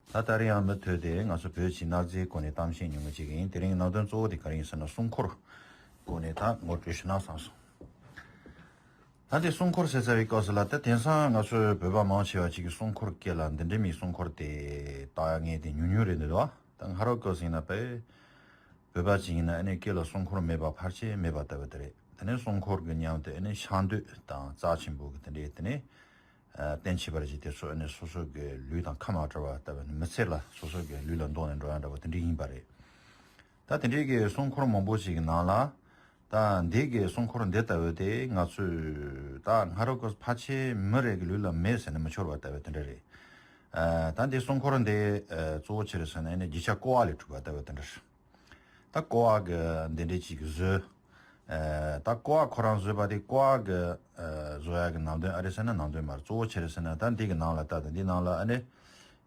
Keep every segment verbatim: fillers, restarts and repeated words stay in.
ད་ད་རེས་ཡང་མུ་མཐུད་དེ་ང་ཚོ་བོད་ཀྱི་གནའ་རྫས་སྐོར་ནས་གཏམ་བཤད་ཉུང་ངུ་ཅིག་ཡིན། དེ་རིང་གནད་དོན་གཙོ་བོ་དེ་ག་རེ་ཡིན་ཟེར་ན། སྲུང་འཁོར་སྐོར་ནས་ད་ངོ་སྤྲོད་ཞུ་ན་བསམ་སོང་། ད་དེ་སྲུང་འཁོར་ཟེར་ཚར་བའི་སྐབས་སུ་ལ། ད་དེང་སང་ང་ཚོའི་བོད་པ་མང་ཆེ་བ་ཅིག་གིས་སྲུང་འཁོར་སྐེ་ལ་འདི་འདྲའི་མིའི་སྲུང་འཁོར་དེ་བཏགས་མཁན་དེ་ཉུང་ཉུང་རེད་འདུག་བ། ད་སྔ་རབས་སྐབས་སུ་ཡིན་ན་དཔེ་བོད་པ་ཅིག་ཡིན་ན་ཨ་ནི་སྐེ་ལ་སྲུང་འཁོར་མེད་པ་ཕལ་ཆེར་མེད་པ་ལྟ་བུ་དེ་རེད། དེ་ནས་སྲུང་འཁོར་གྱི་མཉམ་དུ་ཨ་ནི་ཤ་འདོད་དང་རྩ་ཆེན་པོ་གི་དེ་འདྲའི་དེ་ནས་ཨ་རྟེན་བྱེད་པར་བྱེད་དེ་ཚོ་ཨ་ནི་སོ་སོ་གི་ལུས་དང་ཁ་མ་བྲལ་བ་ལྟ་བུ་ནི་མི་ཚེ་ལ་སོ་སོ་གི་ལུས་ལ་འདོགས་ནས་འགྲོ་ཡ་འདྲ་བོ་དེ་འདྲ་ཡིན་པ་རེད། ད་དེ་འདྲའི་གི་སྲུང་འཁོར་མང་པོ་ཞིག་གི་ནང་ལ། ད་འདི་གི་སྲུང་འཁོར་འདི་ལྟ་བུ་དེ་ང་ཚོས་ད་སྔ་རབས་ཀྱི་ཕལ་ཆེར་མི་རེ་གི་ལུས་ལ་མེད་ཟེར་ན་མི་འཆོར་བ་ལྟ་བུ་དེ་འདྲ་རེད། ཨ་ད་འདི་སྲུང་འཁོར་འདི་ཨ་གཙོ་བོ་ཆི་རེད་ཟེར་ན་ཨ་ནི་རྒྱུ་ཆ་ཀོ་བ་ལས་གྲུབ་པ་ལྟ་བུ་དེ་འདྲ་རེད། ད་ཀོ་བ་གི་འདི་འདྲའི་ཅིག་བཟོས། ཨ་ད་ཀོ་བ་ཁོ་རང་བཟོས་པ་དེ་ཀོ་བ་གི་ཨ་བཟོ་ཡ་གི་ནང་དོན་ཨ་རེད་ཟེར་ན་ནང་དོན་མ་རེད། གཙོ་བོ་ཆི་རེད་ཟེར་ན་ད་འདི་གི་ནང་ལ་ད་ད་འདི་ནང་ལ་ཨ་ནི་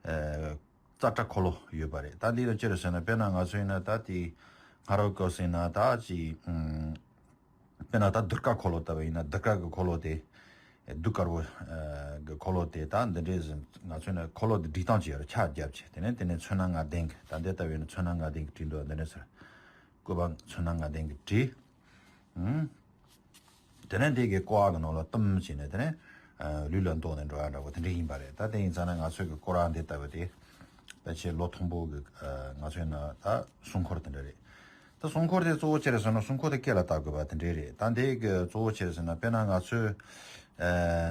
ཨ་ཙག་སྒྲ་འཁོར་ལོ་ཡོད་པ་རེད། ད་འདི་ལ་ཅི་རེད་ཟེར་ན་དཔེར་ན་ང་ཚོ་ཡིན་ན་ད་དེ་སྔ་རབས་སྐབས་སུ་ཡིན་ན་ད་ཅིག་ཨུམ། དཔེར་ན་ད་དུར་ཀ་འཁོར་ལོ་ལྟ་བུ་ཡིན་ན་དུར་ཀ་གི་འཁོར་ལོ་དེ། དུར་དཀར་པོ་གི་འཁོར་ལོ་དེ་ད་འདི་འདྲའི་ཟིན་ང་ཚོས་ནི་འཁོར་ལོ་དེ་སྒྲིག་སྟངས་ཅིག་ཡོད་རེད། ཕྱག་རྒྱབ་བྱས་དེ་ནས་དེ་ནས་ཚོན་སྣ་ལྔ་ལྡན་གི་ད་འདི་ལྟ་བུ་ཡིན་ན་ཚོན་སྣ་ལྔ་ལྡན་གི་བྲིས་འདུག་འདི་འདྲ་ཟེར། སྐུ་པར་ཚོན་སྣ་ལྔ་ལྡན་གི་བྲིས། ཨུམ། དེ་ནས་འདི་གི་ཀོ་བ་གི་ནང་ལ་བཏུམ་བྱས་ནས་དེ་ནས་ལུས་ལ་འདོགས་ནས་འགྲོ་ཡ་འདྲ་བོ་དེ་འདྲ་ཡིན་པ་རེད། ད་དེ་ཡིན་ཙང་ན་ང་ཚོས་གི་སྐོར་ར་འདི་ལྟ་བུ་དེ་ཕལ་ཆེར་ལོ་མཐོན་པོ་གི་ང་ཚོས་ན་ད་སྲུང་འཁོར་དེ་འདྲ་རེད། ད་སྲུང་འཁོར་དེ་གཙོ་བོ་ཆི་རེད་ཟེར་ན་སྲུང་འཁོར་དེ་སྐེ་ལ་བཏགས་དགོས་པ་དེ་འདྲ་རེད། ད་འདི་གི་གཙོ་བོ་ཆི་རེད་ཟེར་ན་དཔེར་ན་ང་ཚོས་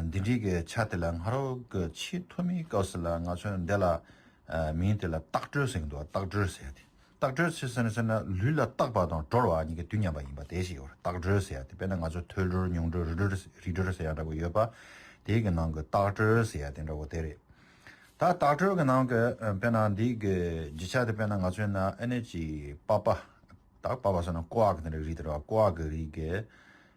འདི་འདྲའི་གི་ཆ་དེ་ལ་སྔ་རབས་གི་ཆེས་ཐོག་མའི་སྐབས་སུ་ལ་ང་ཚོས་འདི་ལ་མིང་དེ་ལ་བཏགས་གྲོལ་ཟེར་གི་འདུག་བཏགས་གྲོལ་ཟེར་ཡ་དེ། བཏགས་གྲོལ་ཟེར་ཟེར་ན་ཟེར་ན་ལུས་ལ་བཏགས་པ་དང་གྲོལ་བ་གཉིས་ཀ་དུས་མཉམ་པ་ཡིན་པ་དེ་ཞིག་ཡོད་རེད། བཏགས་གྲོལ་ཟེར་ཡ་དེ་དཔེར་ན་ང་ཚོ་ཐོས་གྲོལ་མྱོང་གྲོལ་རིག་གྲོལ་རིག་གྲོལ་ཟེར་ཡ་འདྲ་པོ་ཡོད་པ། དེའི་གི་ནང་གི་བཏགས་གྲོལ་ཟེར་ཡ་དེ་འདྲ་པོ་དེ་རེད། ད་བཏགས་གྲོལ་གི་ནང་གི་དཔེར་ན་འདི་གི་རྒྱུ་ཆ་དེ་དཔེར་ན་ང་ཚོའི་ན་ཨ་ནི་ཅི་པགས་པ། ད་པགས་པ་ཟེར་ན་ཀོ་བ་གི་དེ་འདྲ་རིགས་དེ་རེད་བ། ཀོ་བ་གི་རིགས་གི་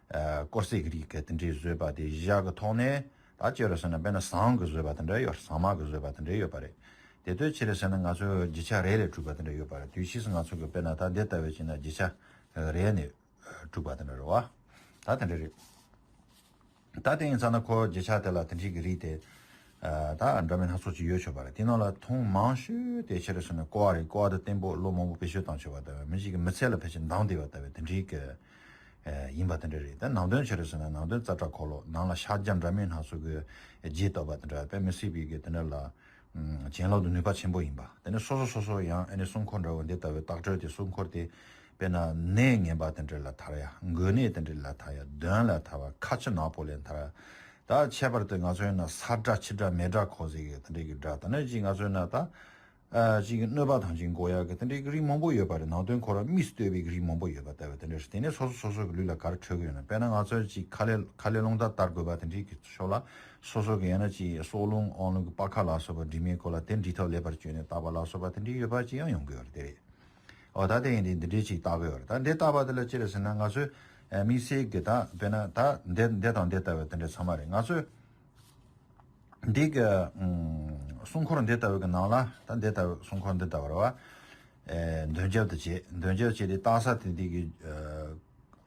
ཨ་སྐོར་ཟས་ཀྱི་རིགས་ཀྱི་དེ་འདྲའི་བཟོས་པ་དེ་བཞག་གི་ཐོག་ནས་ད་ཅི་རེད་ཟེར་ན་དཔེར་ན་ཟངས་ཀྱི་བཟོས་པ་དེ་འདྲ་ཡོད་རེད། ཟངས་དམར་གྱི་བཟོས་པ་དེ་འདྲ་ཡོད་པ་རེད། དེ་དུས་ཅི་རེད་ཟེར་ན་ང་ཚོའི་རྒྱུ་ཆ་རེ་ལས་གྲུབ་པ་དེ་འདྲ་ཡོད་པ་རེད། དུས་ཕྱིས་སུ་ང་ཚོ་གི་དཔེར་ན་ད་འདི་ལྟ་བུའི་ཅིག་ན་རྒྱུ་ཆ་རེ་ནས་གྲུབ་པ་དེ་འདྲ་རེད་བ། ད་དེ་འདྲ་རེད། ད་དེ་ཡིན་ཙང་ན་ཁོ་རྒྱུ་ཆ་དེ་ལ་དེ་འདྲའི་གི་རིགས་དེ་ཨ་ད་འདྲ་མིན་སྣ་ཚོགས་ཅིག་ཡོད་ཆོག་པ་རེད། དེ་ནང་ལ་མཐོང་མང་ཤོས་དེ་ཆི་རེད་ཟེར་ན་ཀོ་བ་རེད། ཀོ་བ་དེ་བརྟན་པོ་ལོ་མང་པོ་བེད་སྤྱོད་བཏང་ཆོག་པ་ལྟ་བུ་མི་ཞིག་གི་མི་ཚེ་ལ་ཕལ་ཆེར་འདང་བསྡད་པ་ལྟ་བུ་དེ་འདྲའི་གི་ཨ་ཡིན་པ་དེ་འདྲ་རེད། ད་ནང་དོན་ཆི་རེད་ཟེར་ན་ནང་དོན་ཙག་སྒྲ་འཁོར་ལོ་ནང་ལ་ཤ་རྒྱགས་འདྲ་མིན་སྣ་ཚོགས་གི་རྗེས་བཏོག་པ་དེ་འདྲ་དཔེ་མི་སྲིད་པའི་གི་དེ་འདྲ་ལ་ཨ་བྱིན་རླབས་དང་ནུས་པ་ཆེན་པོ་ཡིན་པ། དེ་ནས་སོ་སོ་སོ་སོ་ཡང་ཨ་ནི་སྲུང་འཁོར་འདྲ་བོ་འདི་ལྟ་བུའི་བཏགས་གྲོལ་དེ་སྲུང་འཁོར་དེ་དཔེར་ན་ནད་ངན་པ་དེ་འདྲ་ལ་ཐར་ཡ། འགོས་ནད་དེ་འདྲ་ལ་ཐར་ཡ། གདོན་ལ་ཐར་བ། ཁ་ཆུ་ནག་པོ་ལས་ཐར་ཡ། ད་ཁྱད་པར་དུ་ང་ཚོ་ཡིན་ན་ས་དགྲ་ཆུ་དགྲ་མེ་དགྲ་འཁོར་ཟེར་གི་དེ་འདྲ་གི་དགྲ། ད་ནི་ཅིག་ང་ཚོ་ཡིན་ན་ད་ཨ་ཅིག་གནོད་པ་དང་ཅིག་འགོག་ཡ་གི་དེ་འདྲའི་གི་རིགས་མང་པོ་ཡོད་པ་རེད། ནང་དོན་ཁོ་རང་དམིགས་སུ་བསྟོད་པའི་གི་རིགས་མང་པོ་ཡོད་པ་ལྟ་བུ་དེ་འདྲ་རེད། དེ་ནས་སོ་སོ་སོ་སོ་གི་ལུས་ལ་ག་རེ་འཕྲོད་གི་ཡོད་ན། དཔེར་ན་ང་ཚོ་ཅིག་ཁ་ལས་ཁ་ལས་རླུང་རྟ་བསྟར་དགོས་པ་དེ་འདྲའི་གི་ཕྱོགས་ལ་སོ་སོ་གི་ཡང་ན་ཅིག་སྲོག་རླུང་དབང་རླུང་གི་པགས་ཁ་ལ་སོགས་པ་དྲི་མའི་སྐོར་ལ་དེ་འདྲི་ཐབས་ལེགས་པར་བཅོས་ནས་བཏགས་པ་ལ་སོགས་པ་དེ་འདྲའི་ཡོད་པ་ཅིག་ཡང་ཡོང་གི་ཡོད་རེད། དེ་རེད། འོ་ད་དེ་ཡིན་དུས་འདི་འདྲའི་ཅིག་བཏགས་ཀྱི་ཡོད་རེད། ད་འདི་བཏགས་པ་དེ་ལ་ཅི་རེད་ཟེར་ན་ང་ཚོས་ཨ་དམིགས་བསལ་གྱི་ད་དཔེར་ན་ད་འདི་འདི་དང་འདི་ལྟ་བུ་དེ་འདྲ་ཚང་མ་རེད། ང་ཚོས་འདི་གི་ཨུམ་སྲུང་འཁོར་འདི་ལྟ་བུ་གི་ནང་ལ་ད་འདི་ལྟ་བུ་སྲུང་འཁོར་འདི་ལྟ་བུ་རེད་བ། ཨེ་མདུན་རྒྱབ་ཏུ་བྱས། མདུན་རྒྱབ་བྱས་ཏེ་བཏགས་ས་དེ་འདི་གི་ཨ་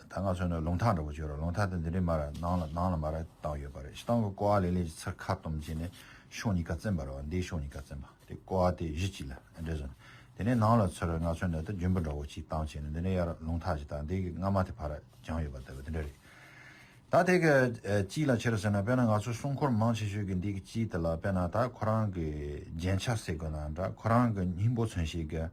ད་ང་ཚོས་ནི་ལུང་ཐག་འདྲ་བོ་བྱོས་ར། ལུང་ཐག་དེ་འདི་འདྲའི་མར་ནང་ལ་ནང་ལ་མར་བཏང་ཡོད་པ་རེད། སྟེང་གི་ཀོ་བ་ལེབ་ལེབ་ཅིག་ཚུར་ཁ་བཏུམས་བྱས་ནས་ཕྱོགས་གཉིས་ཀ་བཙེམས་པ་རེད་བ། འདིའི་ཕྱོགས་གཉིས་ཀ་བཙེམས་པ། དེ་ཀོ་བ་དེ་གཞི་གཅིག་ལ་འདྲེས་སོང་། དེ་ནས་ནང་ལ་ཚུར་ང་ཚོས་འདི་ལྟར་རྒྱུན་པ་འདྲ་བོ་ཅིག་བཏང་བྱས་ནས་འདི་ནས་ཡར་ལུང་ཐག་ཅིག་དང་འདི་གི་རྔ་མ་དེ་ཕར་བརྒྱངས་ཡོད་པ་ལྟ་བུ་དེ་འདྲ་རེད། ད་དེ་གི་ཨ་དཀྱིལ་ལ་ཆི་རེད་ཟེར་ན་དཔེར་ན་ང་ཚོ་སྲུང་འཁོར་མང་ཆེ་ཤོས་ཀྱི་འདི་གི་དཀྱིལ་དེ་ལ་དཔེར་ན་ད་ཁོ་རང་གི་རྒྱན་ཆ་ཟེར་དགོས་ན་འདྲ། ཁོ་རང་གི་སྙིང་པོ་མཚོན་བྱེད་ཀྱི་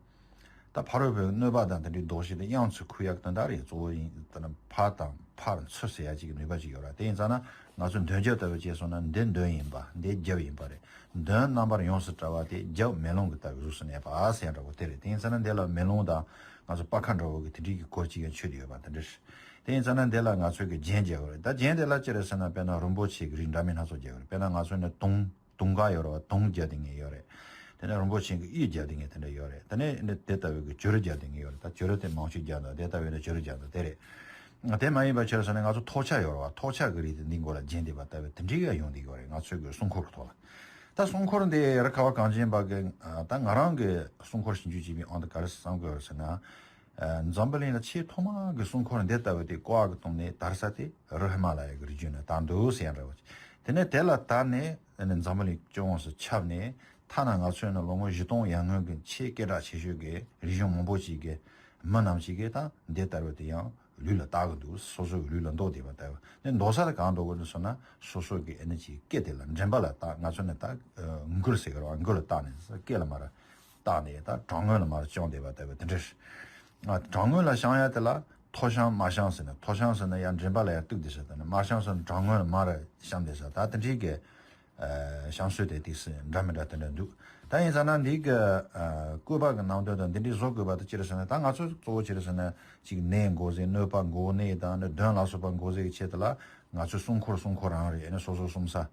ད་ཕ་རོལ་པོའི་གནོད་པ་དང་དེ་འདྲའི་ཟློག་བྱེད་དེ་གཡང་ཚུར་ཁུར་ཡག་དེ་འདྲ་རེད། གཙོ་བོ་ཡིན་ད་ནི་ཕར་དང་ཕར་ཚུར་ཟེར་ཡ་ཅིག་གི་ནུས་པ་ཅིག་ཡོད་ར། དེ་ཡིན་ཙང་ན་ང་ཚོ་མདུན་རྒྱབ་ལྟ་བུ་བྱས་སོང་ན་འདི་མདུན་ཡིན་པ། འདི་རྒྱབ་ཡིན་པ་རེད། མདུན་རྣམ་པར་ཡོངས་སུ་བཀྲ་བ་དེ་རྒྱབ་མེ་ལོང་གི་ལྟ་བུའི་གཟུགས་སུ་གནས་པ་ཟེར་ཡ་འདྲ་བོ་དེ་རེད། དེ་ཡིན་ཙང་ན་འདི་ལ་མེ་ལོང་དང་ང་ཚོ་པགས་ཁ་འདྲ་བོ་གི་དེ་འདྲའི་གི་སྐོར་ཅིག་ཡང་ཆོད་དེ་ཡོད་པ་དེ་འདྲ་རེད། དེ་ཡིན་ཙང་ན་འདི་ལ་ང་ཚོས་གི་རྒྱན་རྒྱག་དགོས་རེད། ད་རྒྱན་དེ་ལ་ཅི་རེད་ཟེར་ན་དཔེར་ན་རིན་པོ་ཆེ་གི་རིགས་འདྲ་མིན་སྣ་ཚོགས་རྒྱག་དགོས་རེད། དཔེར་ན་ང་ཚོ་ནི་དུང་། དུང་དཀར་ཡོད་རེད་བ། དུང་རྒྱག་དེ་ངེས་ཡོད་རེད། དེ་ནས་རིན་པོ་ཆེ་གི་གཡུ་རྒྱག་དེ་ངེས་དེ་འདྲ་ཡོད་རེད། དེ་ནས་འདི་དེ་ལྟ་བུའི་གི་བྱུ་རུ་རྒྱག་དེ་ངེས་ཡོད་རེད། ད་བྱུ་རུ་དེ་མང་ཤོས་རྒྱག་འདུག་དེ་ལྟ་བུའི་ནི་བྱུ་རུ་རྒྱག་འདུག་དེ་རེད། དེ་མ་ཡིན་པ་ཆི་རེད་ཟེར་ན་ང་ཚོ་ཐོག་ཆགས་ཡོད་རེད་བ། ཐོག་ཆགས་གི་རིགས་དེ་འདི་མགོ་ལ་རྒྱན་འདེབས་པ་ལྟ་བུ་དེ་འདྲའི་ཡང་ཡོང་བསྡད་ཡོད་རེད། ང་ཚོའི་གི་སྲུང་འཁོར་གི་ཐོག་ལ། ད་སྲུང་འཁོར་འདི་རི་ཁ་བ་གངས་ཅན་པ་གི་ད་ང་རང་གི་སྲུང་འཁོར་ཞིབ་འཇུག་བྱེད་པའི་དབང་དུ་ག་རེ་བསམ་གི་ཡོད་རེད་ཟེར་ན། ཨ་འཛམ་བུ་གླིང་ལ་ཆེས་ཐོག་མ་གི་སྲུང་འཁོར་འདི་ལྟ་བུ་དེ་ཀོ་བ་གི་བཏུམས་ནས་དར་ས་དེ་རི་ཧི་མ་ལ་ཡ་གི་རི་རྒྱུད་ནས་དར་འདུག་ཟེར་ཡ་འདྲ་བོ། དེ་ནས་དེ་ལ་དར་ནས་ཨ་ནི་འཛམ་བུ་གླིང་སྤྱི་ཡོངས་སུ་ཁྱབ་ནས་ ཐ་ན་ང་ཚོས་ནི་ལོ་ངོ་བཞི་སྟོང་ཡར་སྔོན་གྱི་ཆེས་སྐད་གྲགས་ཆེ་ཤོས་ཀྱི་རིག་གཞུང་མང་པོ་ཞིག་གི་མི་རྣམས་ཞིག་གིས་ད་འདི་ལྟ་བུ་དེ་ཡང་ལུས་ལ་བཏགས་ཀྱི་འདུག་སོ་སོའི་ལུས་ལ་འདོགས་བསྡད་པ་ལྟ་བུ། འདི་འདོགས་ས་དེ་གང་འདོགས་དགོས་ནི་སོང་ན། སོ་སོ་གི་ཨ་ནི་ཅིག་སྐེ་དེ་ལ་མགྲིན་པ་ལ་བཏགས། ང་ཚོ་ནི་ད་ཨ་མགུལ་ཟེར་གི་རེད་བ། མགུལ་ལ་བཏགས་ནས་སྐེ་ལ་མར་བཏགས་ནས་ད་དྲང་ངོས་ལ་མར་བཅོམ་བསྡད་པ་ལྟ་བུ་དེ་འདྲ་རེད། ཨ་དྲང་ངོས་ལ་བཤམས་ཡ་དེ་ལ་མཐོ་བཤམས་དམའ་བཤམས་ཟེར་ནས། མཐོ་བཤམས་ཟེར་ན་ཡར་མགྲིན་པ་ལ་ཡར་གཏུགས་བསྡད་ས་དང་ནི། དམའ་བཤམས་ཟེར་ན་དྲང་ངོས་ལ་མར་བཤམས་བསྡད་ས། ད་དེ་འདྲའི་གི་ཨ་བཤམས་སྲོལ་དེ་ཏོག་ཙམ་འདྲ་མི་འདྲ་དེ་འདྲ་འདུག་ད་ཡིན་ཙང་ན་འདི་གི་ཨ་བཀོད་པ་གི་ནང་དོན་དང་འདི་འདྲའི་བཟོ་དགོས་པ་དེ་ཅི་རེད་ཟེར་ན། ད་ང་ཚོ་གཙོ་བོ་ཅི་རེད་ཟེར་ན། གཅིག་ནད་འགོག་ཟས། གནོད་པ་འགོག་ནད་དང་ནི་གདོན་ལ་སོགས་པ་འགོག་ཟས་ཀྱི་ཆེད་དུ་ལ་ང་ཚོའི་སྲུང་འཁོར། སྲུང་འཁོར་རང་རེད། ཨ་ནི་སོ་སོ་སྲུང་ས།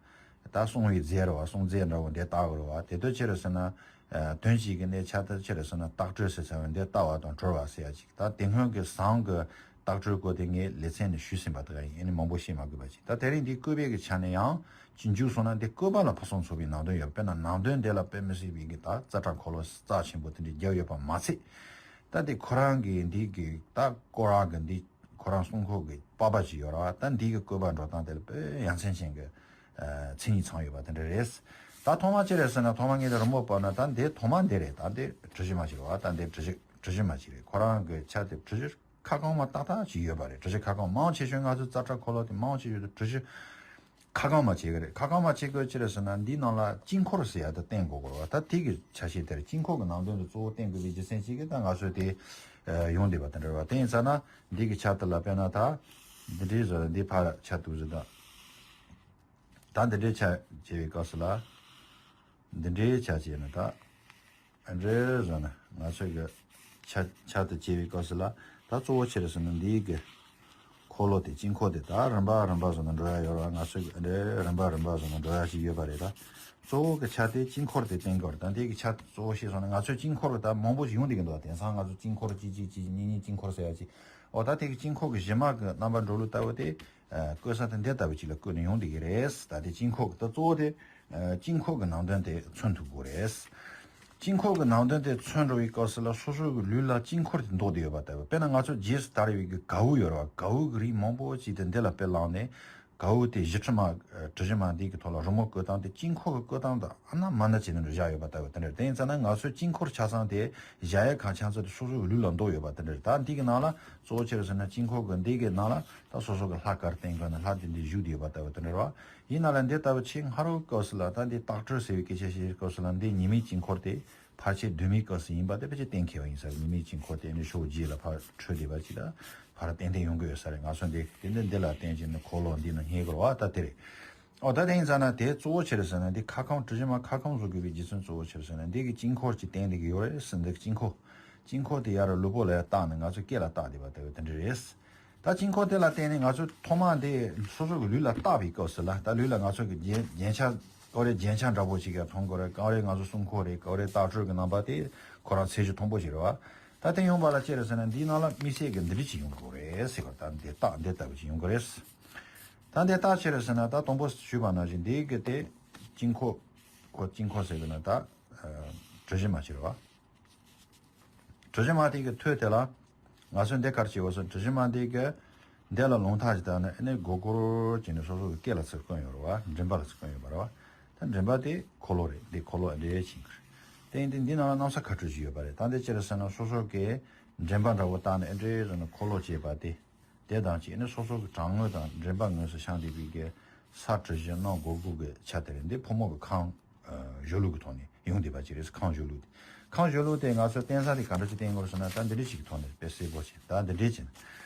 ད་སྲུང་བའི་རྫས་རེད་བ། སྲུང་རྫས་འདྲ་བོ་འདི་བཏགས་དགོས་རེད་བ། དེ་དོན་ཅི་རེད་ཟེར་ན། ཨ་དོན་གཅིག་གི་གནད་ཆ་དེ་ཅི་རེད་ཟེར་ན། བཏགས་གྲོལ་ཟེར་ཚར་བའི་འདི་བཏགས་པ་དང་གྲོལ་བ་ཟེར་ཡ་ཅིག་ད་དེ་སྔོན་གྱི་བཟང་གི་བཏགས་གྲོལ་སྐོར་དེ་ངས་ལེ་ཚན་ནས་ཞུས་ཟིན་པ་དེ་ག་ཡིན། ཨ་ནི་མང་པོ་བཤད་མ་དགོས་པ་ཅིག་ད་དེ་རིང་འདི་བཀོད་པའི་གི་ཆ་ནས་ཡང་ཅིག་འཇུག་སོང་ན། འདི་བཀོད་པ་ལ་ཕུན་སུམ་ཚོགས་པའི་ནང་དོན་ཡོད། དཔེར་ན་ནང་དོན་འདི་ལ་དཔེ་མི་སྲིད་པའི་གི་ད་ཙ་དྲག་འཁོར་ལོ་རྩ་ཆེན་པོ་དེ་འདྲའི་རྒྱབ་ཡོད་པ་མ་ཚད། ད་འདི་ཁོ་རང་གི་འདི་གི་ད་སྐོར་ར་གི་འདི་ཁོ་རང་སྲུང་འཁོར་གི་པགས་པ་ཅིག་ཡོད་ར་བ། ད་འདི་གི་བཀོད་པ་འགྲོ་སྟངས་དེ་ལ་དཔེ་ཡ་མཚན་ཅན་གི་ཨ་མཚན་ཉིད་ཚང་ཡོད་པ་དེ་འདྲ་རེད། ད་ཐོག་མ་ཅི་རེད་ཟེར་ན། ཐོག་མ་ངས་དེ་རི་མོ་བབས་ན། ད་འདི་ཐོག་མ་འདི་རེད། ད་འདི་གྲུ་བཞི་མ་ཅིག་རེད་བ། ད་འདི་གྲུ་བཞི་གྲུ་བཞི་མ་ཅིག་རེད། ཁོ་རང་གི་ཆ་དེ་གྲུ་བཞི་ཁ་སྐོང་མ་ཏག་ཏག་ཅིག་ཡོད་པ་རེད། གྲུ་བཞི་ཁ་སྐོང་མང་ཆེ་ཤོས་ང་ཚོ་ཙ་དྲག་འཁོར་ལོ་དེ་མང་ཆེ་ཤོས་དེ་གྲུ་བཞི་ཁ་སྐོང་མ་བྱེད་གི་རེད། ཁ་སྐོང་མ་བྱེད་དགོས་ཅི་རེད་ཟེར་ན། འདིའི་ནང་ལ་དཀྱིལ་འཁོར་ཟེར་ཡ་དེ་བསྟན་དགོས་གི་རེད་བ། ད་དེ་གི་ཆ་ཤས་དེར་དཀྱིལ་འཁོར་གི་ནང་དོན་དེ་གཙོ་བོ་བསྟན་དགོས་པའི་རྒྱུ་མཚན་ཅིག་གིས་ད་ང་ཚོས་དེ་ཨ་ཡོང་བསྡད་པ་དེ་འདྲ་རེད་བ། དེ་ཡིན་ཙང་ན་འདི་གི་ཆ་དེ་ལ་དཔེར་ན་ད་འདི་འདྲའི་བཟོ་འདི་ཕར་ཆ་གཏུགས་ཟེར་ད། ད་འདི་འདྲའི་ཆ་བྱེད་པའི་སྐབས་སུ་ལ། འདི་འདྲའི་ཆ་བྱས་ན་ད། འདྲེ་བཟོ་ན་ང་ཚོས་གི་ཆ་ཆ་དུ་བྱེད་པའི་སྐབས་སུ་ལ། ད་གཙོ་བོ་ཆེ་རུ་སོང་ན་འདིའི་གི་འཁོར་ལོ་དེ་དཀྱིལ་འཁོར་དེ་ད་རིམ་པ་རིམ་པ་བཟོ་ན་འགྲོ་ཡ་ཡོད་ར། ང་ཚོས་གི་འདྲེ་རིམ་པ་རིམ་པ་བཟོ་ན་འགྲོ་ཡ་ཞིག་ཡོད་པ་རེད། ད་གཙོ་བོ་གི་ཆ་དེ་དཀྱིལ་འཁོར་དེ་བསྟན་གི་རེད། ད་འདི་གི་ཆ་གཙོ་བོ་ཞིག་སོང་ན། ང་ཚོས་དཀྱིལ་འཁོར་གི་ད་མང་པོ་ཞིག་ཡོང་བསྡད་གི་འདུག་དེང་སང་ང་ཚོ་དཀྱིལ་འཁོར་གཅིག་གཅིག་གཅིག་གཉིས་གཉིས་དཀྱིལ་འཁོར་ཟེར་ཡ་གཅིག་འོ་ད་དེ་གི་དཀྱིལ་འཁོར་གི་གཞི་མ་གི་རྣམ་པ་འགྲོ་ལུགས་ལྟ་བུ་དེ། ཨ་བཀོད་ས་དེ་འདི་ལྟ་བུ་ཅིག་ལ་བཀོད་ནས་ཡོང་བསྡད་ཀྱི་རེད། ད་དེ་དཀྱིལ་འཁོར་གྱི་ད་གཙོ་བོ་དེ་ཨ་དཀྱིལ་འཁོར་གྱི་ནང་དོན་དེ་མཚོན་ཐུབ་དགོས་རེད། དཀྱིལ་འཁོར་གྱི་ནང་དོན་དེ་མཚོན་འགྲོ་བའི་སྐབས་སུ་ལ་སོ་སོ་གི་ལུས་ལ་དཀྱིལ་འཁོར་དེ་འདོགས་བསྡད་ཡོད་པ་ལྟ་བུ། དཔེར་ན་ང་ཚོ་རྗེས་སུ་དར་བའི་གི་གའུ་ཡོད་རེད་བ། གའུ་གི་རིགས་མང་པོ་ཅིག་དེ་འདི་ལ་དཔེ་བླངས་ནས། གའུ་དེ་བཞི་ཁྲི་མ་ཨ་གྲུ་བཞི་མ་འདི་གི་ཐོག་ལ་རི་མོ་བཀོད་སྟངས་དེ་དཀྱིལ་འཁོར་གྱི་བཀོད་སྟངས་དང་ཨ་ན་མ་ན་བྱས་ནས་འདྲ་བཞག་ཡོད་པ་ལྟ་བུ་དེ་འདྲ་རེད། དེ་ཡིན་ཙང་ན་ང་ཚོའི་དཀྱིལ་འཁོར་ཆ་ཚང་དེ་བཞག་ཡས་གང་ཆ་ཚང་དེ་སོ་སོའི་ལུས་ལ་འདོགས་ཡོད་པ་དེ་འདྲ་རེད། ད་འདི་གི་ནང་ལ་གཙོ་བོ་ཆེ་རུ་སོང་ན་དཀྱིལ་འཁོར་གྱི་འདི་གི་ནང་ལ། ད་སོ་སོ་གི་ལྷ་ག་རེ་བསྟན་དགོས་ན་ལྷ་དེ་འདི་བཞུགས་བསྡད་ཡོད་པ་ལྟ་བུ་དེ་འདྲ་རེད་བ། ཡིན་ན་ལ་འདི་ལྟ་བུ་ཆེས་སྔ་རོལ་སྐབས་སུ་ལ། ད་འདི་བཏགས་གྲོལ་ཟེར་བའི་སྐད་ཆ་བཤད་སྐབས་སུ་ལ་འདི་ཉི་མའི་དཀྱིལ་འཁོར་དེ་ཕལ་ཆེར་གདོད་མའི་སྐབས་སུ་ཡིན་པ་དེ་ཕལ་ཆེར་གཏན་འཁེལ་བ་ཡིན་ས་རེད། ཉི་མའི་དཀྱིལ་འཁོར་དེ་ནི་ཕྱོགས་བརྒྱད་ལ་ཕར་འཕྲོས་བསྡད་པ་ཅིག་ལ་ཕར་ཏན་ཏན་ཡོང་གི་ཡོད་ས་རེད། ང་ཚོ་འདི་དེ་འདི་འདི་ལ་བརྟེན་བྱས་ནས་འཁོར་ལོ་འདི་ནི་རྙེད་དགོས་རེད་བ། ད་དེ་རེད། ཨོ་ད་དེ་ཡིན་ཙང་ན་དེ་གཙོ་བོ་ཆེ་རུ་སོང་ན་འདི་ཁ་སྐོང་གྲུ་བཞི་མ་ཁ་སྐོང་བཟོ་དགོས་པའི་རྒྱུ་མཚན་གཙོ་བོ་ཆེ་རུ་སོང་ན། འདི་གི་དཀྱིལ་འཁོར་གྱི་སྟེང་དེ་གི་ཡོད་རེད་ཟེར། འདི་གི་དཀྱིལ་འཁོར། དཀྱིལ་འཁོར་དེ་ཡར་ལུས་པོ་ལ་ཡར་བཏགས་ནས་ང་ཚོ་སྐེ་ལ་བཏགས་བསྡད་པ་ལྟ་བུ་དེ་འདྲ་རེད། ད་དཀྱིལ་འཁོར་དེ་ལ་བརྟེན་ནས་ང་ཚོ་ཐོག་མ་འདི་སོ་སོ་གི་ལུས་ལ་བཏགས་པའི་སྐབས་སུ་ལ། ད་ལུས་ལ་ང་ཚོ་གི་རྒྱན་རྒྱན་ཆ་ག་རེ་རྒྱན་ཆ་འདྲ་པོ་ཅིག་ཡར་མཐོང་དགོས་རེད། ག་རེ་ང་ཚོ་སྲུང་འཁོར་རེད། ག་རེ་བཏགས་གྲོལ་གི་རྣམ་པ་དེ་ཁོ་རང་ཚད་གཞི་མཐོན་པོ་ཞིག་རེད་བ། ད་དེ་ཡོང་བ་ལ་ཅི་རེད་ཟེར་ན། འདིའི་ནང་ལ་དམིགས་བསལ་གྱི་འདི་འདྲ་ཅིག་ཡོང་དགོས་རེད་ཟེར་བ། ད་འདི་རྟགས་འདི་ལྟ་བུ་ཅིག་ཡོང་དགོས་རེད། ད་འདི་རྟགས་ཅི་རེད་ཟེར་ན། ད་དང་པོ་ཞུས་པ་ནང་བཞིན་འདི་གི་དེ་དཀྱིལ་འཁོར། ཁོ་དཀྱིལ་འཁོར་ཟེར་གི་ན་ད་ཨ་གྲུ་བཞི་མ་ཅིག་རེད་བ། གྲུ་བཞི་མ་དེ་གི་ཐོད་དེ་ལ་ང་ཚོས་འདི་ག་རེ་བྱེད་དགོས་ཟེར། གྲུ་བཞི་མ་འདི་གི་འདི་ལ་རླུང་རྟ་ཅིག་བཏང་ནས་ཨ་ནི་སྒོར་སྒོར་བྱས་ནས་སོ་སོ་གི་སྐེ་ལ་ཚུར་བསྐོན་ཡོད་རེད་བ། མགྲིན་པ་ལ་ཚུར་བསྐོན་ཡོད་པ་རེད་བ། ད་མགྲིན་པ་དེ་འཁོར་ལོ་རེད། འདི་འཁོར་ལོ་འདྲེས་ཕྱིན་གི་རེད། དེ་ཡིན་དུས་འདི་ནང་ལ་གནམ་ས་ཁ་སྤྲོད་ཅིག་ཡོད་པ་རེད། ད་འདི་ཅི་རེད་ཟེར་ན། སོ་སོ་གི་མགྲིན་པ་འདྲ་བོ་བཏང་ནས་ཨ་འདྲེས་བཟོས་ནས་འཁོར་ལོ་བྱས་པ་དེ། དེ་དང་གཅིག་ནི་སོ་སོ་གི་བྲང་ངོས་དང་མགྲིན་པ་ངོས་སུ་བཤམས་བསྡད་པའི་གི་ས་གྲུ་བཞི་སྣ་སྒོར་སྒོར་གི་ཆ་དེ་རེད། འདི་ཕོ་མོ་གི་ཁམས་ཨ་གཞོན་ལུགས་ཀྱི་ཐོག་ནས་ཡོང་བསྡད་པ་ཅིག་རེད། ཁམས་གཞོན་ལུགས་དེ། ཁམས་གཞོན་ལུགས་དེ་ང་ཚོ་བསྟན་ས་དེ་ག་འདྲ་ཅིག་བསྟན་དགོས་ཟེར་ན། ད་འདི་འདྲ་ཞིག་གི་ཐོག་ནས་དཔེ་གསལ་པོ་བྱས། ད་འདི་འདྲས་བྱས་ན།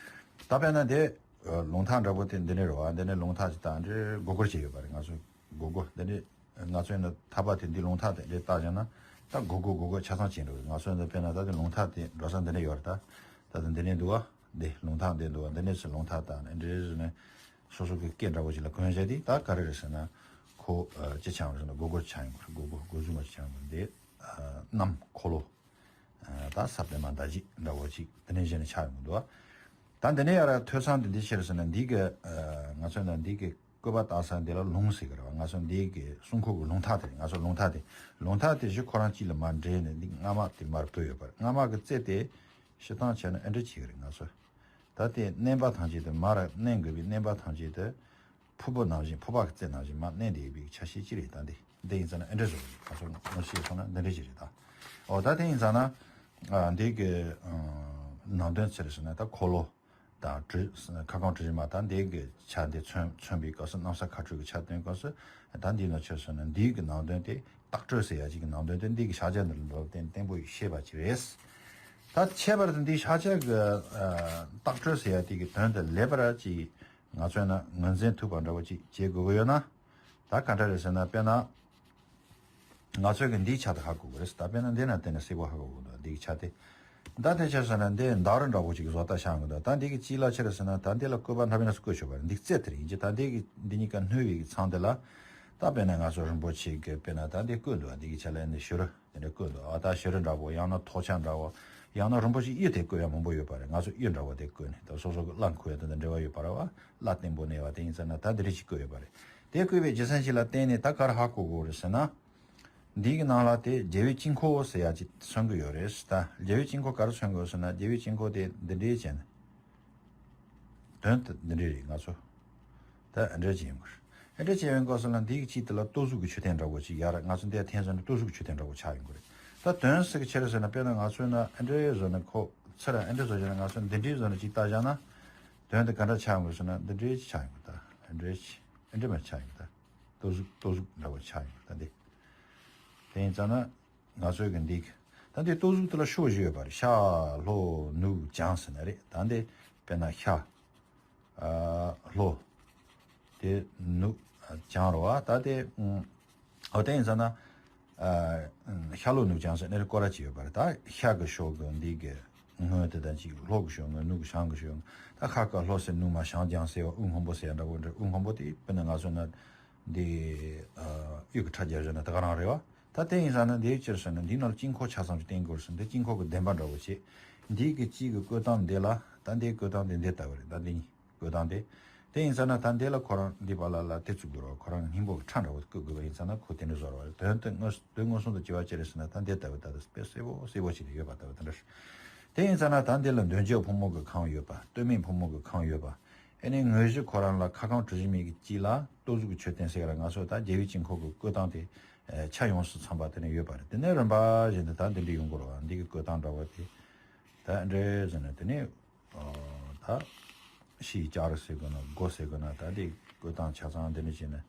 ད་དཔེར་ན་དེ་ཨ་རླུང་རྟ་འདྲ་པོ་དེ་འདི་ནས་རེད་བ། འདི་ནས་རླུང་རྟ་ཅིག་ད་འདྲ་སྒོར་སྒོར་བྱས་ཡོད་པ་རེད། ང་ཚོ་སྒོར་སྒོར་འདི་འདྲ། ང་ཚོས་ནི་ཐག་པ་དེ་འདི་རླུང་རྟ་དེ་འདྲ་བཏགས་བཞག་ན་ད་སྒོར་སྒོར་སྒོར་སྒོར་ཆ་ཚང་བྱས་འགྲོ་གི། ང་ཚོས་འདི་དཔེར་ན་ད་དེ་རླུང་རྟ་དེ་འགྲོ་ས་འདི་ནས་ཡོད་རེད། ད་ད་དེ་འདི་ནས་འདུག་བ། འདི་རླུང་རྟ་འདི་འདུག་བ། འདི་ནས་སུ་རླུང་རྟ་བཏགས་ནས་འདྲ་ཟེར་ནས་སོ་སོ་གི་སྐེ་འདྲ་པོ་ཞིག་ལ་གོན་བཞག་དུས་ད་ག་རེ་རེད་ཟེར་ན། ཁོ་ཨ་ཅི་ཆགས་ཡོང་ཟེར་ན་སྒོར་སྒོར་ཆགས་ཡོང་གི་རེད། སྒོར་སྒོར་སྒོར་རྫུན་མ་ཆགས་ཡོང་གི་རེད། འདི་ཨ་གནམ་འཁོར་ལོ། ཨ་ད་ས་པད་མ་མདའ་བཞི་འདྲ་པོ་ཅིག་དེ་ནས་གཞི་ནས་ཆགས་ཡོང་གི་འདུག་བ། ད་འདི་ནས་ཡར་ཐོས་བསམ་དེ་འདི་ཕྱིར་ཟེར་ན། འདི་གི་ཨ་ང་ཚོ་ན་འདི་གི་བཀོད་པ་བཏང་ས་འདི་ལ་ལུང་ཟེར་གི་རེད་བ། ང་ཚོ་འདི་གི་སྲུང་འཁོར་གི་ལུང་ཐག་དེ་རེད། ང་ཚོ་ལུང་ཐག་དེ། ལུང་ཐག་དེ་བཞི་ཁོ་རང་གཅིག་ལ་མར་འབྲེལ་ནས་འདི་རྔ་མ་དེ་མར་བུད་ཡོད་པ་རེད། རྔ་མ་གི་རྩེ་དེ་སྤྱིར་བཏང་བྱས་ན་ཨེ་འདྲ་བྱེད་གི་རེད། ང་ཚོ་ད་དེ་མནན་པ་ཐམས་ཅད་དེ་མར་མནན་དགོས་པའི་མནན་པ་ཐམས་ཅད་དེ་ཕུར་བུ་ནང་བཞིན། ཕུར་པ་གི་རྩེ་ནང་བཞིན་མར་མནན་བསྡད་ཡོད་པའི་ཆ་ཤས་ཅིག་རེད། ད་འདི་ འདི་ཡིན་ཙང་ན་ཨེ་འདྲ་བཟོ་རེད། ཁ་སོ་ངོ་ཤེས་སོང་ན་འདི་འདྲ་ཞིག་རེད་ད། འོ་ད་དེ་ཡིན་ཙང་ན་ཨ་འདི་གི་ཨ་ནང་དོན་ཚེ་རེད་ཟེར་ན་ད་འཁོར་ལོ་དང་གྲུ་ཁ་སྐོང་གྲུ་བཞི་མ་དང་འདི་གི་ཆ་འདི་མཚོན་མཚོན་པའི་སྐབས་སུ་གནམ་ས་མཁའ་འགྲོ་གི་ཆ་སྟོན་སྐབས་སུ་ད་འདི་ནང་ཆོས་ཟེར་ན་འདི་གི་ནང་དོན་དེ་བཏགས་གྲོལ་ཟེར་ཡ་ཅིག་གི་ནང་དོན་དེ་འདི་གི་ཕྱག་རྒྱ་འདི་ལ་འགྲོ་བརྟེན་བརྟན་པོ་ཡི་ཤེས་པ་ཅིག་རེད། ད་ཁྱད་པར་དུ་འདི་ཕྱག་རྒྱ་གི་ཨ་བཏགས་གྲོལ་ཟེར་ཡ་དེ་གི་དོན་དེ་ལེགས་པར་ཅིག་ང་ཚོས་ན་ངོས་འཛིན་ཐུབ་པ་འདྲ་བོ་ཅིག་བྱེད་དགོས་ཀྱི་ཡོད་ན། ད་ག་འདྲ་རེད་ཟེར་ན་དཔེར་ན། ང་ཚོས་ཀྱི་འདིའི་ཆ་དེ་ཧ་གོ་དགོས་རེད། ད་དཔེར་ན་འདི་ན་བལྟས་ན་གསལ་པོ་ཧ་གོ་དགོས་འདུག་འདིའི་ཆ་དེ། ད་དེ་ཆ་ཟེར་ན་འདི་འདག་རི་འདྲ་བོ་ཅིག་བཟོ་ལྟ་ཤང་གི་འདུག་ད་འདི་གི་དཀྱིལ་ལ་ཆི་རེད་ཟེར་ན་ད་འདི་ལ་བཀོད་པ་འདྲ་བས་ན་བཀོད་ཆོག་པ་རེད། འདི་རྩེ་དེ་རེད་ཡིན་གྱི་ད་འདི་གི་འདི་གཉིས་ཀ་སྣོལ་བའི་གི་མཚམས་དེ་ལ། ད་དཔེར་ན་ང་ཚོ་རིན་པོ་ཆེ་གི་དཔེར་ན་ད་འདི་བཀོད་འདུག་འདི་གི་ཆ་ལ་འདི་བྱུ་རུ། དེ་འདྲ་བཀོད་འདུག་ཨ་ད་བྱུ་རུ་འདྲ་བོ་ཡང་ན་ཐོག་ཆ་འདྲ་བོ། ཡང་ན་རིན་པོ་ཆེ་གཡུ་དེ་བཀོད་ཡ་མང་པོ་ཡོད་པ་རེད། ང་ཚོ་གཡུ་འདྲ་བོ་དེ་བཀོད་ནས་ད་སོ་སོ་གི་བླ་འཁོར་ཡ་དེ་དང་འབྲེལ་བ་ཡོད་པ་རེད་བ། བླ་བརྟན་པོ་གནས་པ་དེ་ཡིན་ཙང་ན་ད་འདི་འདྲ་ཞིག་བཀོད་ཡོད་པ་རེད། དེ་བཀོད་པའི་རྒྱུ་མཚན་ཞིག་ལ་བརྟེན་ནས་ད་ག་རེ་ཧ་གོ་དགོས་རེད་ཟེར་ན། འདི་གི་ནང་ལ་དེ་རྒྱལ་བའི་དཀྱིལ་འཁོར་ཟེར་ཡ་ཅིག་མཚོན་གི་ཡོད་རེད། ད་རྒྱལ་བའི་དཀྱིལ་འཁོར་ག་རེ་མཚོན་གི་ཡོད་ཟེར་ན་རྒྱལ་བའི་དཀྱིལ་འཁོར་དེ་འདི་འདྲའི་བྱས་ནས། དོན་དེ་འདི་འདྲའི་རེད། ང་ཚོ་ད་ཨ་འདྲ་བྱེད་ཡོང་གི་རེད། ཨ་འདྲ་བྱེད་ཡོང་གོ་ས་ལ་འདི་གི་དཀྱིལ་དེ་ལ་ལྟོ་གཟུགས་ཀྱི་མཆོད་རྟེན་འདྲ་བོ་ཅིག་ཡར་ང་ཚོ་འདིར་འཐེན་ཟེར་ན་ལྟོ་གཟུགས་ཀྱི་མཆོད་རྟེན་འདྲ་བོ་ཆགས་ཡོང་གི་རེད། ད་དོན་ཟེར་གི་ཆི་རེད་ཟེར་ན་དཔེར་ན་ང་ཚོས་ན་ཨ་འདྲའི་བཟོ་ན་ཁོ་ཚུར་ཨ་འདྲ་བཟོ་བྱས་ན་ང་ཚོ་འདི་འདྲའི་བཟོ་ན་ཅིག་ལྟ་བྱ་ན། དོན་དེ་ག་འདྲ་ཆགས་ཡོང་གི་ཟེར་ན་འདི་འདྲའི་ཆགས་ཡོང་གི་ད་ཨ་འདྲའི་ཨ་འདྲ་མ་ཆགས་ཡོང་གི་ད་ལྟོ་གཟུགས་ལྟོ་གཟུགས་འདྲ་བོ་ཆགས་ཡོང་གི་ད་འདི། དེ་ཡིན་ཙང་ན། ང་ཚོའི་གི་འདི། ད་འདི་ལྟོ་གཟུགས་དེ་ལ་ཕྱོགས་བཞི་ཡོད་པ་རེད། ཤ་ལྷོ་ནུབ་བྱང་ཟེར་ན་རེད། ད་འདི་དཔེར་ན་ཤ། ཨ་ལྷོ། དེ་ནུབ་བྱང་རེད་བ། ད་དེ་ཨ་དེ་ཡིན་ཙང་ན། ཨ་ཤ་ལྷོ་ནུབ་བྱང་ཟེར་ནས་སྐོར་ར་ཅིག་ཡོད་པ་རེད། ད་ཤ་གི་ཕྱོགས་གི་འདི་གི་ངོས་དེ་དང་གཅིག་ལྷོ་གི་ཕྱོགས་ངོས་ནུབ་གི་བྱང་གི་ཕྱོགས་ད་ཤ་ཀ་ལྷོ་ཟེར་ནུབ་མ་བྱང་བྱང་ཟེར་བ་དབུ་སྔོན་པོ་ཟེར་འདྲ་བོ་འདྲ། དབུ་སྔོན་པོ་དེ་དཔེར་ན་ང་ཚོ་ན་འདི་ཨ་གཡུ་གི་ཁྲ་རྒྱབ་བཞག་ན་ད་ག་རང་རེད་བ། ད་དེ་ཡིན་ཙང་ན་འདིའི་ཕྱིར་ཟེར་ན་འདི་ནང་ལ་དཀྱིལ་འཁོར་ཆ་ཚང་ཅིག་བསྟན་དགོས་ཟེར་འདི་དཀྱིལ་འཁོར་གྱི་བདེན་པ་འདྲ་བོ་བྱེད། འདི་གི་དཀྱིལ་གྱི་བཀོད་སྟངས་འདི་ལ་ད་འདིའི་བཀོད་སྟངས་འདི་འདི་ལྟ་བུ་རེད། ད་འདི་གཉིས་བཀོད་སྟངས་དེ། དེ་ཡིན་ཙང་ན་ད་འདི་ལ་ཁོ་རང་འདི་པ་ལ་ལ་དེ་བཙུགས་དགོས་རེད། ཁོ་རང་སྙིང་པོ་གི་ཁྲ་འདྲ་བོ་བཀོད་དགོས་པ་ཡིན་ཙང་ན་ཁོ་དེ་འདྲ་བཟོ་ར་བ་རེད། དོན་དུ་དངོས་དོན་མངོན་སུམ་དུ་བྱེད་པ་ཅི་རེད་ཟེར་ན་ད་འདི་ལྟ་བུ་ད་ལྟ་དཔེ་གསལ་པོ་གསལ་པོ་བྱས་ནས་ཡོད་པ་ལྟ་བུ་དེ་འདྲ་རེད། དེ་ཡིན་ཙང་ན་ད་འདི་ལ་འདོན་བྱེད་ཕོ་མོ་གི་ཁང་ཡོད་པ། སྟོད་སྨད་ཕོ་མོ་གི་ཁང་ཡོད་པ། ཨེ་ནས་དངོས་གཞི་ཁོ་རང་ལ་ཁ་སྐོང་གྲུ་བཞི་མའི་གི་དཀྱིལ་ལ་ལྟོ་གཟུགས་ཀྱི་མཆོད་རྟེན་ཟེར་ག་ར་ང་ཚོ་ད་རྒྱལ་བའི་དཀྱིལ་འཁོར་གྱི་བཀོད་སྟངས་དེ་ཆ་ཡོངས་སུ་ཚང་པ་དེ་ནས་ཡོད་པ་རེད། དེ་ནས་རིམ་པ་བཞིན་དུ་ད་འདི་འདྲ་ཡོང་དགོས་རེད་བ། འདི་གི་བཀོད་སྟངས་འདྲ་བ་དེ་ད་འདྲ་ཟེར་ནས་དེ་ནས་ད་ཕྱིའི་ལྕགས་རི་ཟེར་དགོས་ན་སྒོ་ཟེར་དགོས་ན་ད་འདི་བཀོད་སྟངས་ཆ་ཚང་འདི་འདྲ་བྱས་ནས།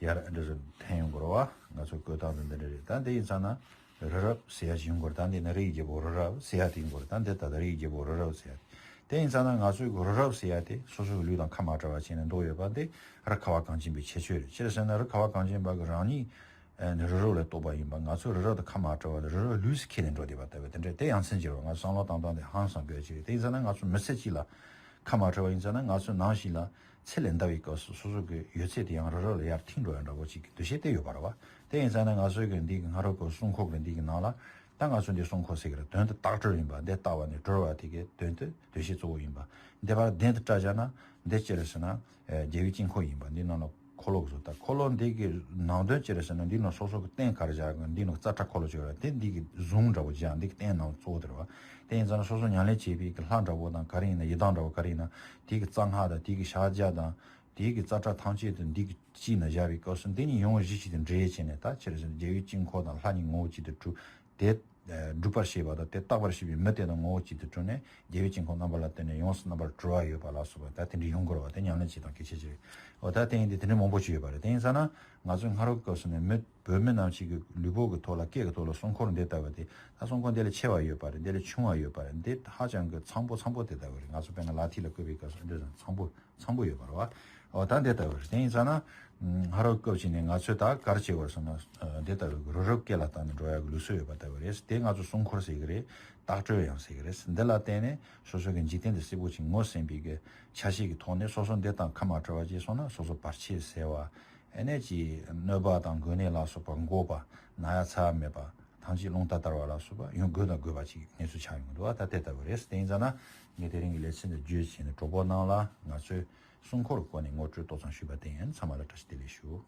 ཡར་འདི་རུ་འཐེན་ཡོང་དགོས་རེད་བ། ང་ཚོ་བཀོད་སྟངས་དེ་འདི་འདྲ་རེད། ད་འདི་ཡིན་ཙང་ན་རི་རབ་ཟེར་ཡ་ཞིག་ཡོང་དགོས་རེད། ད་འདི་ནི་རི་ཡི་རྒྱལ་པོ་རི་རབ་ཟེར་ཡ་དེ་ཡོང་དགོས་རེད། ད་འདི་ད་ལྟ་རི་ཡི་རྒྱལ་པོ་རི་རབ་ཟེར་ཡ་དེ། དེ་ཡིན་ཙང་ན་ང་ཚོའི་གི་རི་རབ་ཟེར་ཡ་དེ་སོ་སོའི་ལུས་དང་ཁ་མ་བྲལ་བ་བྱས་ནས་འདུག་ཡོད་པ་འདི་རི་ཁ་བ་གངས་ཅན་པའི་ཁྱད་ཆོས་རེད། ཅི་རེད་ཟེར་ན་རི་ཁ་བ་གངས་ཅན་པ་གི་རང་ཉིད་ནི་རི་རབ་ལ་གཏོགས་པ་ཡིན་པ། ང་ཚོ་རི་རབ་དང་ཁ་མ་བྲལ་བ་དང་རི་རབ་ལུས་སུ་ཁས་ལེན་འགྲོ་བསྡད་པ་ལྟ་བུ་དེ་འདྲ་དེ་ཡ་མཚན་ཅིག་རེད་བ། ང་ཚོ་བསམ་བློ་བཏང་སྟངས་དེ་ཧང་སང་དགོས་ཅིག་རེད། དེ་ཡིན་ཙང་ན་ང་ཚོ་མི་ཚེ་གཅིག་ལ་ཁ་མ་བྲལ་བ་ཡིན་ཙང་ན་ང་ཚོ་ནང་བཞིན་ལ། ཚེ་ལས་འདའ་བའི་སྐབས་སུ་སོ་སོ་གི་ཡོད་ཚད་དེ་ཡང་རི་རབ་ལ་ཡར་ཐིམ་འགྲོ་ཡ་འདྲ་བོ་ཅིག་གི་འདུ་ཤེས་དེ་ཡོད་པ་རེད་བ། དེ་ཡིན་ཙང་ན་ང་ཚོའི་གི་འདི་གི་སྔ་རབས་གི་གསུང་འཁོར་གི་འདི་གི་ནང་ལ་ད་ང་ཚོ་འདི་གསུང་འཁོར་ཟེར་གི་རེད། དོན་དུ་བཏགས་གྲོལ་ཡིན་པ། འདི་བཏགས་པ་ནས་གྲོལ་བ་དེ་གི་དོན་དུ་འདུ་ཤེས་གཙོ་བོ་ཡིན་པ། འདི་བར་བདེན་དུ་བཀྲལ་བཞག་ན་འདི་ཅི་རེད་ཟེར་ན་རྒྱལ་བའི་དཀྱིལ་འཁོར་ཡིན་པ། འདི་ནང་ལ་འཁོར་ལོ་གི་བཟོ་ལྟ། འཁོར་ལོ་འདི་གི་ནང་དོན་ཅི་རེད་ཟེར་ན་འདི་ནང་སོ་སོ་གི་རྟེན་ག་རེ་བཞག་གི་འདི་ནང་རྩ་ཁྲ་འཁོར་ལོ་ཅིག་ཡོད་རེད། དེ་འདི་གི་གཟུངས་འདྲ་བོ་བཞག་འདི་གི་རྟེན་ནང་གཙོ་བོ་དེ་རེད་བ། དེ་ཡིན་ཙང་ན་སོ་སོ་ཉམས་ལེན་བྱེད་པའི་གི་ལྷ་འདྲ་བོ་དང་ག་རེ་ཡིན་ན་ཡི་དམ་འདྲ་བོ་ག་རེ་ཡིན་ན། དེའི་གི་རྩ་སྔགས་དང་དེའི་གི་ཕྱག་རྒྱ་དང་། དེའི་གི་རྩ་ཁྲ་ཐམས་ཅད་དུ་འདི་གི་དཀྱིལ་ན་བཞག་པའི་སྐབས་སུ་འདི་གཉིས་ཡོངས་གཞི་གཅིག་ཏུ་འདྲེས་བྱས་ནས་ད་ཕྱིར་རྒྱལ་བའི་དཀྱིལ་འཁོར་དང་ལྷ་གཉིས་ངོ་བོ་གཅིག་ཏུ་གྲུབ། དེ་སྒྲུབ་པར་བྱེད་པ་དང་དེ་བརྟག་པར་བྱེད་པའི་མི་དེ་དང་ངོ་བོ་གཅིག་ཏུ་གྲུབ་ནས་རྒྱལ་བའི་དཀྱིལ་འཁོར་རྣམ་པ་ལ་བརྟེན་ནས་ཡོངས་སུ་རྣམ་པར་གྲོལ་བ་ཡོད་པ་ལ་སོགས་པ་ད་དེ་འདྲ་ཡོང་དགོས་རེད་བ། དེ་ཉམས་ལེན་བྱེད་སྟངས་གལ་ཆེ་ཆེ་རེད། འོ་ད་དེ་ཡིན་དུས་དེ་འདྲ་མང་པོ་ཅིག་ཡོད་པ་རེད། དེ་ཡིན་ཙང་ན་ང་ཚོའི་སྔ་རབས་སྐབས་སུ་ནས་མི་བོད་མི་རྣམས་ཀྱི་གི་ལུས་པོ་གི་ཐོག་ལ་སྐད་ཀྱི་ཐོག་ལ་གསུང་འཁོར་འདི་ལྟ་བུ་དེ་ད་གསུང་འཁོར་འདི་ལས་ཆེ་བ་ཡོད་པ་རེད། འདི་ལས་ཆུང་བ་ཡོད་པ་རེད། འདི་ཧ་ཅང་གི་ཚང་པོ་ཚང་པོ་དེ་ལྟ་བུ་རེད། ང་ཚོ་དཔེར་ན་ལག་མཐིལ་ལ་བཀོད་པའི་སྐབས་སུ་འདི་ཙམ་ཚང་པོ་ཚང་པོ་ཡོད་པ་རེད་བ། འོ་ད་འདི་ལྟ་བུ་རེད། དེ་ཡིན་ཙང་ན་སྔ་རབས་སྐབས་ཅིག་ནས་ང་ཚོས་ད་ག་རེ་བྱེད་དགོས་ཟེར་ན་འདི་ལྟ་བུའི་རི་རབ་སྐེད་ལ་བཏང་ནས་འགྲོ་ཡག་གི་ལུགས་སྲོལ་ཡོད་པ་ལྟ་བུ་རེད། དེ་ང་ཚོ་གསུང་འཁོར་ཟེར་གི་རེད། བཏགས་གྲོལ་ཡང་ཟེར་གི་རེད། འདི་ལ་བརྟེན་ནས་སོ་སོ་གི་འཇིག་རྟེན་འདི་གསལ་པོ་ཅིག་ངོ་ཟིན་པའི་གི་ཆ་ཤས་ཀྱི་ཐོག་ནས་སོ་སོ་འདི་དང་ཁ་མ་བྲལ་བ་ཅིག་སོང་ན་སོ་སོ་བར་ཆད་སེལ་བ། ཨེ་ནས་ཀྱི་གནོད་པ་དང་འགོས་ནད་ལ་སོགས་པ་འགོག་པ། ན་ཡ་ཚ་བ་མེད་པ། ཐམས་ཅད་རླུང་རྟ་དར་བ་ལ་སོགས་པ་ཡང་དགོས་དང་དགོས་པ་ཅིག་གནས་ཚུལ་ཆགས་ཡོང་གི་འདུག་བ། ད་དེ་ལྟ་བུ་རེད། དེ་ཡིན་ཙང་ན་ངས་དེ་རིང་གི་ལེ་ཚན་འདི་བརྗོད་བྱས་ནས་གྲོགས་པོ་རྣམས་ལ་ང་ཚོའི་གསུང་འཁོར་སྐོར་ནས་ངོ་སྤྲོད་ཏོག་ཙམ་ཞུས་པ་དེ་ཡིན། ཚང་མ་ལ་བཀྲ་ཤིས་བདེ་ལེགས་ཞུ།